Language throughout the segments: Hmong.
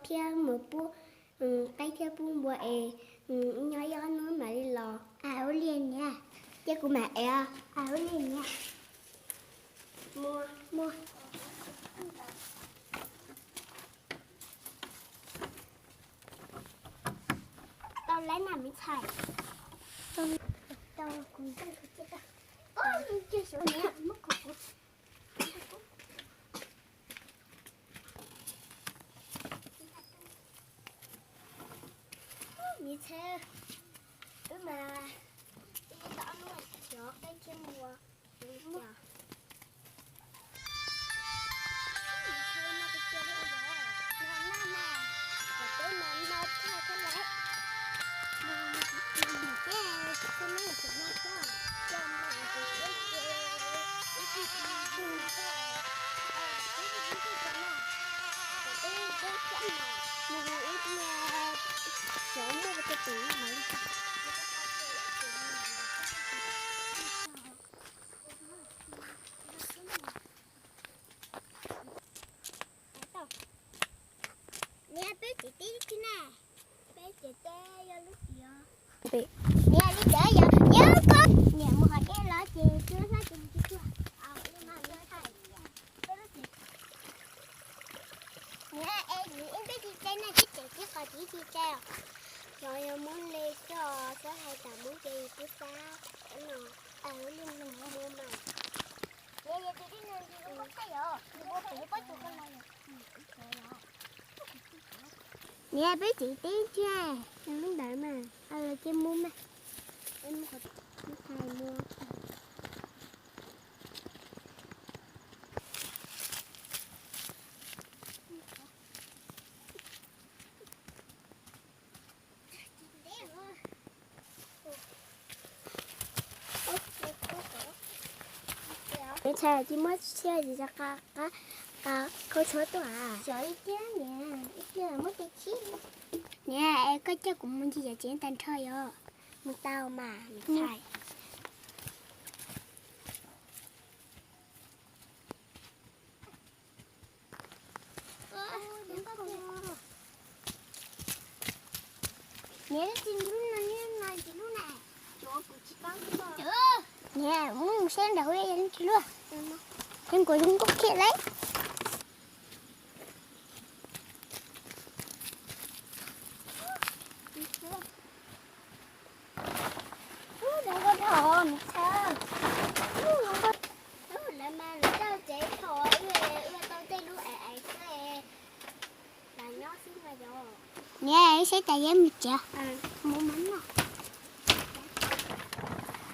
thiab mus pub qaib thiab pub npua es nyob ib ob hnub mam li los. Ua li niam, cia kuv mam ev. Ua li niam. Muaj, muaj. Tau lawm na me ntxhais. Tau, kuv ntxhais kuv cia tau. Ua li ces suav niam muab kuv kuv. Me ntxhais, wb mas ib tau ob hnub xyov peb thiaj mus ua. Niam, peb tsev teb tib si na. Peb tsev teb yog lub tsev. Niam, li cas yog, niam, koj niam mus hov dej los ces twb hlab ces mus tsuag tsuag. Niam, es nws ib peb tsis tsev na, tib tsev tib qhov tib tsis tsev. Xyov yog muab li xyov, xyov hais tas muab ces twb xab no. Li mus mus mas. Niam, peb tsev teb thiab, lub ntawd mas, los cia mus mas, es mus qhov tib tsis tsev. Me ntxhais, tsis muab tsiaj tsis qab qab qab khaub tshuab tuaj a? Xyov li tiag niam, ib pliag muab tes khib. Niam, es koj coj kuv mus ncig cov tsev tag nrho yom? Mus tau mas me ntxhais. Niam, lub tsis lub no, lub no tsis lub na. Niam, mus saib nram hauv yog lub tsis lub. Ces kuv zoo nkauj kiag lauj. Ub, zoo nkauj dhau me ntxhais. Ub, zoo nkauj. Ub, lawv mas lawv tau tsev dhau, ua tau tej lub ev ev xwb, lawv nyob xwb mas yog. Niam, wb saib tas yog mus tsev. Mus mas no.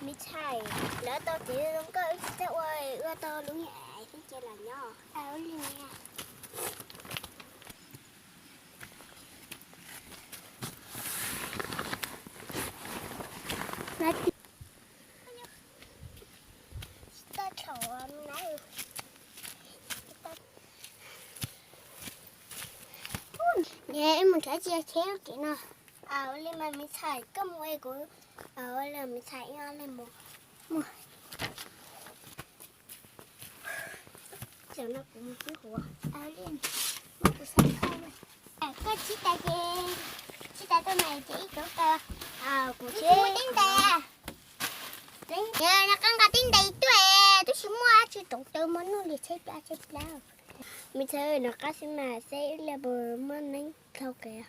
Me ntxhais, lawv tau tsev zoo nkauj wb tsis txawj ua, ua tau lub ev ev xwb ces lawv nyob. Ua li niam. Niam, wb mus nrhiav tsiaj cheb lub tsev no. Ua li mas me ntxhais, koj mus es kuv, ua li me ntxhais, wb ob leeg mus. Tam no kuv mus sib huav. Muab kuv xav kho. Koj tsis tas ces, tsis tas tau na ces ib cov kaw. Kuv tsis muaj tib ntais. Nws qab nqa tib ntais tuaj, twb tsis muaj dab tsi toov taw mov noj li, tshaib plab tshaib plab. Me ntxhais, nov qab xwb mas seb ib pliag puas muaj neeb dhau kev.